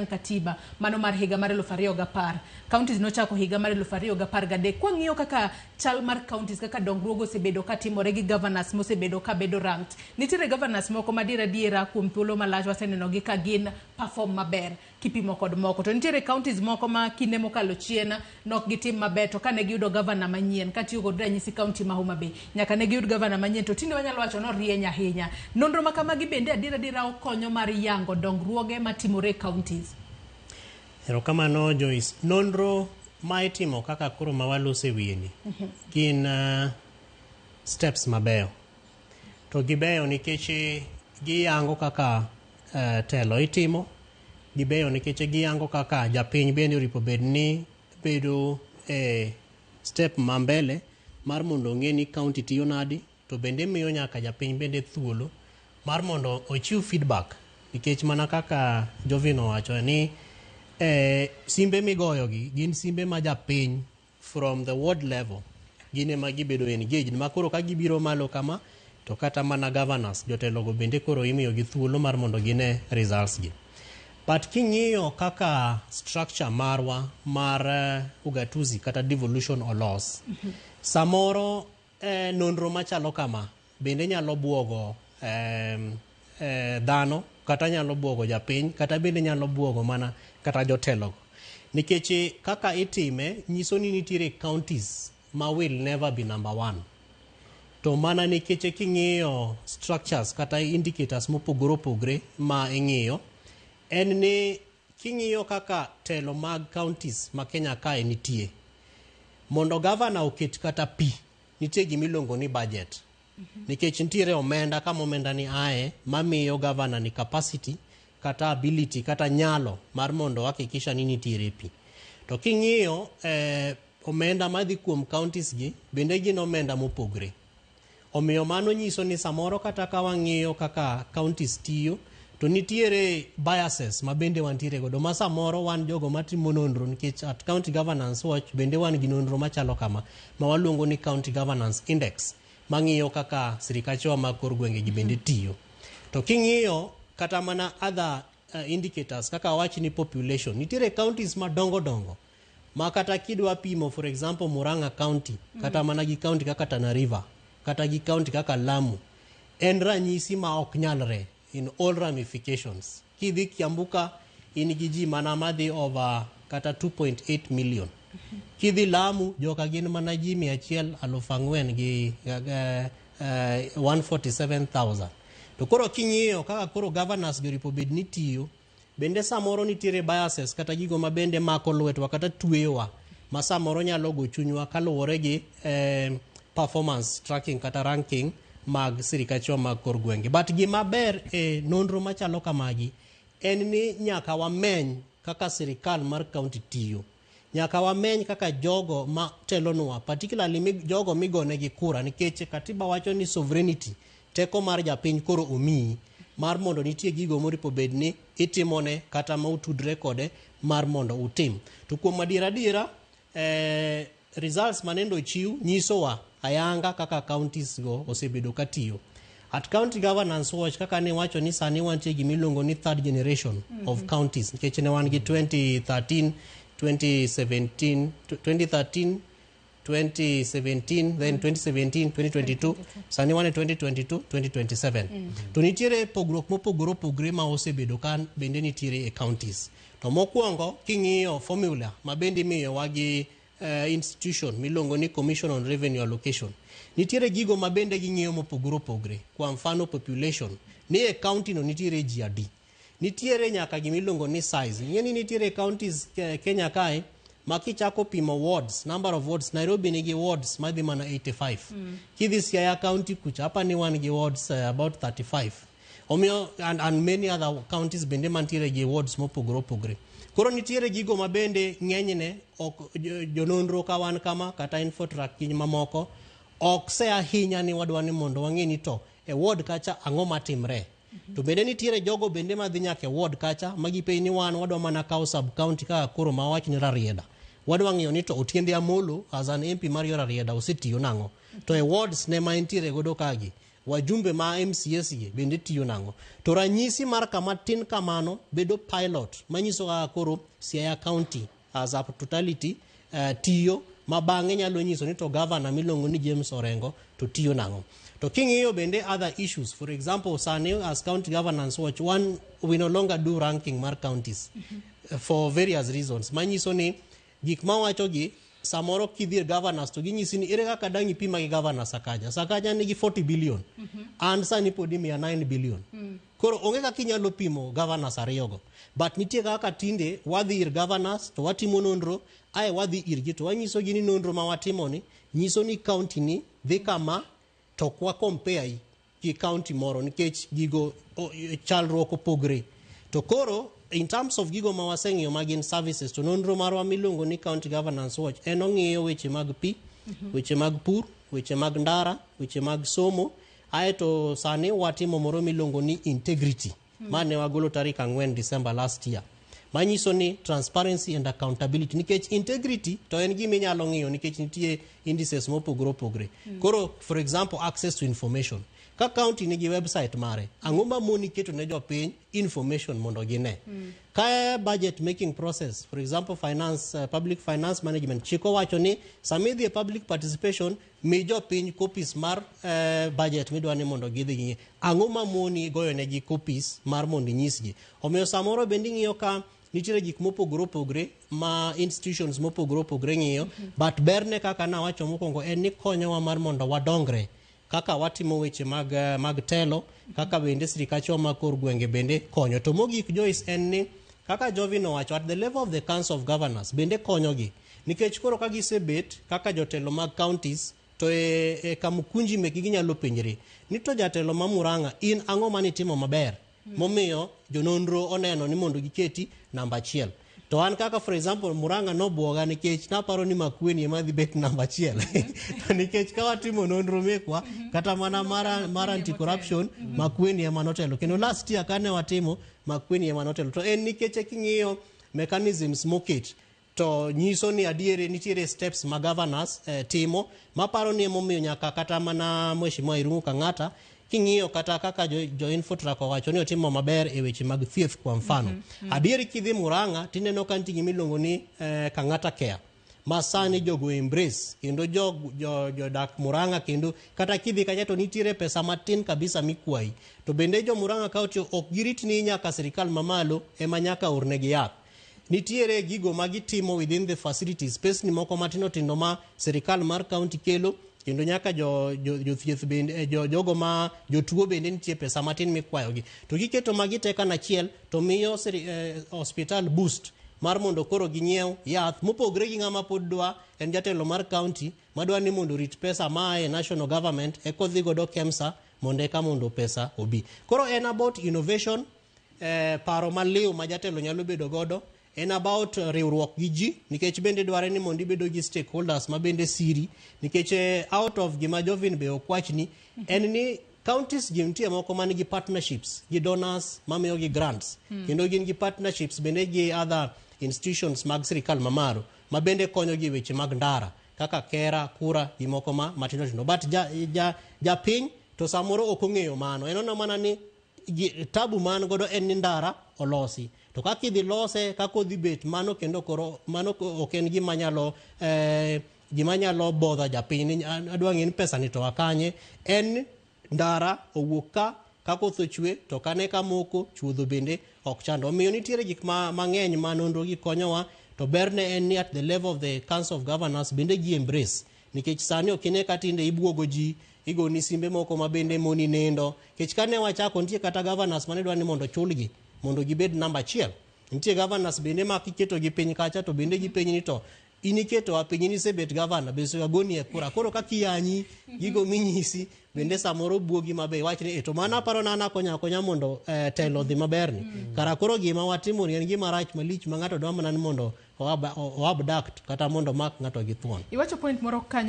Katiba mano mar higa mar 2010. Counties nochako higa mar 2013. Kwang'iyo kaka chal mar counties, kaka dongruogo osebedo katimore gi governors mosebedo kabedo ranked. Nitiere governors moko madier adiera kuom thuolo malach waseneno gi ka gin perform maber kipimo kod moko. To nitiere counties moko ma kinde mokalo chien nok gitim maber, to kane giyudo governor manyien, katiyo kod ranyisi county ma Homa Bay, nyaka ne giyud governor manyien to tinde wanyalo wacho ni orieny ahinya. Nonro ma kamagi bende adier adiera okonyo mar yango dongruoge matimore e counties. Erokamano, Joyce. Nonro ma itimo kaka koro ma walose wiye ni gin steps mabeyo. To gibeyo nikech giyango kaka telo itimo, gibeyo nikech giyango kaka japiny bende oripo bed ni bedo e step ma mbele mar mondo ong'e ni county tiyo nadi, to bende miyo nyaka japiny bende thuolo mar mondo ochiw feedback, nikech mana kaka Jovin owacho ni simbe migoyo gi gin simbe ma japiny from the ward level gin ema gibedo engaged, ma koro ka gibiro malo kama to kata mana governors, jotelogo bende koro imiyo gi thuolo mar mondo gine results gi. But king'iyo kaka structure marwa mar ugatuzi kata devolution olos, samoro nonro machalo kama bende nyalo buogo dhano, kata nyalo buogo japiny, kata bende nyalo buogo mana kata jotelogo, nikech kaka itime nyiso ni nitiere counties ma will never be number one, to mana nikech king'iyo structures kata indicators mopogore opogore ma ing'iyo, en ni king'iyo kaka telo mag counties ma Kenya kae nitie, mondo governor oket kata pi, nitie gimiluongo ni budget, nikech nitiere omenda kama omenda ni ae mamiyo governor ni capacity kata ability kata nyalo mar mondo hakikisha ni nitiere pi. To king'iyo omenda madhi kuom counties gi bende gin omenda mopogre. Omiyo mano nyiso ni samoro kata ka wang'iyo kaka counties tiyo, to nitiere biases ma bende wantiere godo, ma samoro wan jogo matimo nonro, nikech at County Governance Watch bende wan gi nonro machalo kama ma waluongo ni County Governance Index, mang'iyo kaka sirikachewa mag kor gwenge gi bende tiyo. To king'iyo kata mana other indicators, kaka wawach ni population, nitiere counties madongo dongo ma kata kidwa pimo, for example, Murang'a County kata mana gi county kaka Tana River kata gi county kaka Lamu, en ranyisi ma ok nyalre in all ramifications. Kidhi Kiambu ka, in gi ji mana madhi over kata 2.8 million. Kidhi Lamu, joka gin mana ji 104,000 gi 147,000. To koro king'iyo kaka koro governors gi oripo bed ni tiyo, bende samoro nitiere biases kata gigo ma bende mako lwetwa kata tweyowa, ma samoro nyalo go chunywa kaluwore gi performance tracking kata ranking mag sirikachewa mag kor gwenge. But gima ber e nonro machalo kamagi en ni nyaka wameny kaka sirikal mar county tiyo, nyaka wameny kaka jogo ma telonwa, particularly jogo migonegi kura, nikech katiba wacho ni sovereignty, teko mar japiny koro omiyi mar mondo nitie gigo moripo bed ni itimone kata ma utudre kode mar mondo utim. To kuom adiera adiera, results manendo ochiw nyisowa ayanga kaka counties go osebedo katiyo. At County Governance Watch, kaka ne wacho ni sani wantie gimiluongo ni third generation of counties, nikech ne wan gi 2013, 2017, 2013, 2017, then 2017, 2022, sani wan e 2022, 2027. To nitiere pogruok mopogore opogore ma osebedo ka bende nitiere e counties. To mokwongo, king'iyo formula ma bende imiyowa gi institution miluongo ni Commission on Revenue Allocation, nitiere gigo ma bende ging'iyo mopogore opogore. Kwa mfano, population ni e county no nitiere ji adi, nitiere nyaka gimiluongo ni size. Ing'e ni nitiere counties Kenya kae ma kichako pimo wards, number of wards, Nairobi nigi wards madhi mana 85. Kidhi Siaya County kucha, hapa ni wan gi wards about 35. Omiyo and many other counties bende mantiere gi wards mopogore opogore. Koro nitiere gigo ma bende ng'enyne ok jononro ka wan kama kata Infotrack gi mamoko ok se ahinya ni wadwa ni mondo wang'e ni to e ward kacha ang'o matimre. To bende nitiere jogo bende madhi nyaka e ward kacha ma gipenj ni wan wadwa mana kawo sub county kaka koro ma wawach ni Rarieda. Wadwa ng'iyo ni to Otiende Amolo as an MP mar yo Rarieda osetiyo nang'o. To e wards ne ma entiere godo kagi. Wajumbe ma MCAs gi bende tiyo nang'o? To ranyisi mar kama tin kamano bedo pilot manyiso kaka koro Siaya County as a totality tiyo ma bang'e nyalo nyiso ni to governor miluongo ni James Orengo to tiyo nang'o. To king'iyo bende other issues, for example, sani as County Governance Watch, one, we no longer do ranking mar counties for various reasons. Manyiso ni gik mawacho gi samoro kidhi ir governors to ginyisi ni ere kaka dang' ipima gi governor Sakaja. Sakaja nigi 40 billion. An sani pod imiya 9 billion. Koro onge kaka inyalo pimo governors ariyogo. But nitie kaka tinde wadhi ir governors to watimo nonro, ae wadhi irgi to wanyisogi ni nonro ma watimo ni nyiso ni county ni dhi kama to ok wa compare gi county moro nikech gigo chalruok opogre. To koro in terms of gigo ma waseng'iyo ma gin services to nonro marwa miluongo ni County Governance Watch en ong'iyo weche mag pi, weche mag pur, weche mag ndara, weche mag somo, aeto sani watimo moro miluongo ni integrity mane wagolo tarik 4 December last year. Manyiso ni transparency and accountability nikech integrity to en gima inyalo ng'iyo nikech nitie indices mopogore opogore. Koro for example access to information. Ka county nigi website mare, ang'o mamoni keto ne jopiny information mondo gine? Ka budget making process, for example finance, public finance management, chik owacho ni sama idhi e public participation, mi jopiny copies mar budget midwa ni mondo gidhi ging'i. Ang'o mamoni goyo negi copies mar mondo inyisgi? Omiyo samoro bende ing'iyo ka nitiere gik mopogore opogore ma institutions mopogore opogore ng'iyo, but berne kaka nawacho mokwongo en ni konyowa mar mondo wadongre kaka watimo weche mag telo, kaka bende sirikachwa mag kor gwenge bende konyo. To mogik Joyce en ni kaka Jovin owacho at the level of the Council of Governors bende konyogi nikech koro ka gisebet kaka jotelo mag counties to e kamukunji mekgi ginyalo penjre ni to jatelo ma Murang'a in ang'o manitimo maber momiyo jononro oneno ni mondo giketi namba achiel. To an kaka for example Murang'a nobuoga nikech naparo ni Makueni ema dhi bet namba achiel. To nikech ka watimo nonro mekwa kata mana mar anti-corruption Makueni ema notelo. Kendo last year kane watimo Makueni ema notelo. To en nikech king'iyo mechanisms moket to nyiso ni adieri nitiere steps ma governors timo maparo ni emomiyo nyaka kata mana Mheshimiwa Irungu Kang'ata king'iyo kata kaka jo Infotrack owacho ni otimo maber e weche mag thieth kwa mfano. Adieri kidhi Murang'a tineno ka nitie gima iluongo ni Kang'ata Care ma sani jogo embrace kendo jodak Murang'a kendo kata kidhi kacha to nitiere pesa matin kabisa mikwayi. To bende jo Murang'a County ok girit ni nyaka sirikal mamalo ema nyaka ornegi yath. Nitiere gigo ma gitimo within the facilities, pesni moko matindo tindo ma sirikal mar county kelo kendo nyaka jothieth bende jogo ma jotuo bende nitie pesa matin mikwayogi. To giketo magi te kanachiel to miyo hospital boost mar mondo koro ginyiew yath mopogre gi ng'ama pod dwa en jatelo mar county madwa ni mondo orit pesa maa e national government eka odhi godo KEMSA mondo eka mondo pesa obi. Koro en about innovation, paro maliw ma jatelo nyalo bedo godo, en about riwruok gi ji nikech bende dware ni mondo ibedo gi stakeholders ma bende siri nikech out of gima Jovin be okwachni en ni counties gi nitie moko man gi partnerships gi donors mamiyogi grants kendo gin gi partnerships bende gi other institutions mag sirikal mamalo ma bende konyogi e weche mag ndara kaka kera, kura gi moko ma matindo tindo. But japiny to samoro ok ong'eyo mano, en oneno mana ni tabu man godo en ni ndara olosi to kaka idhi lose kaka odhi bet mano kendo koro mano ok en gima nyalo gima nyalo bodha japiny ni adwa ng'e ni pesa ni to akanye en ndara owuok ka koth ochwe to kane kamoko chuodho bende ok chando. Omiyo nitiere gik mang'eny ma nonro gi konyowa to berne en ni at the level of the Council of Governors bende gi embrace nikech sani ok ine ka tinde ibuogo ji igoni simbe moko ma bende moni nindo nikech kane wachako nitie kata governors mane dwa ni mondo chulgi mondo gibed namba achiel. Nitie governors bende ma kiketogi piny kacha to bende gipenji ni to in iketowa piny in isebet governor be osegoni e kura koro kaka iyanyi gigo minyisi bende samoro buogi maber iwach ni to mano aparo na an akonyo akonya mondo telo odhi maber ni kara koro gima watimo ni en gima rach malich ma ng'ato dwa mana ni mondo o abduct kata mondo omak ng'ato gi thuon. Iwacho point moro kanyo.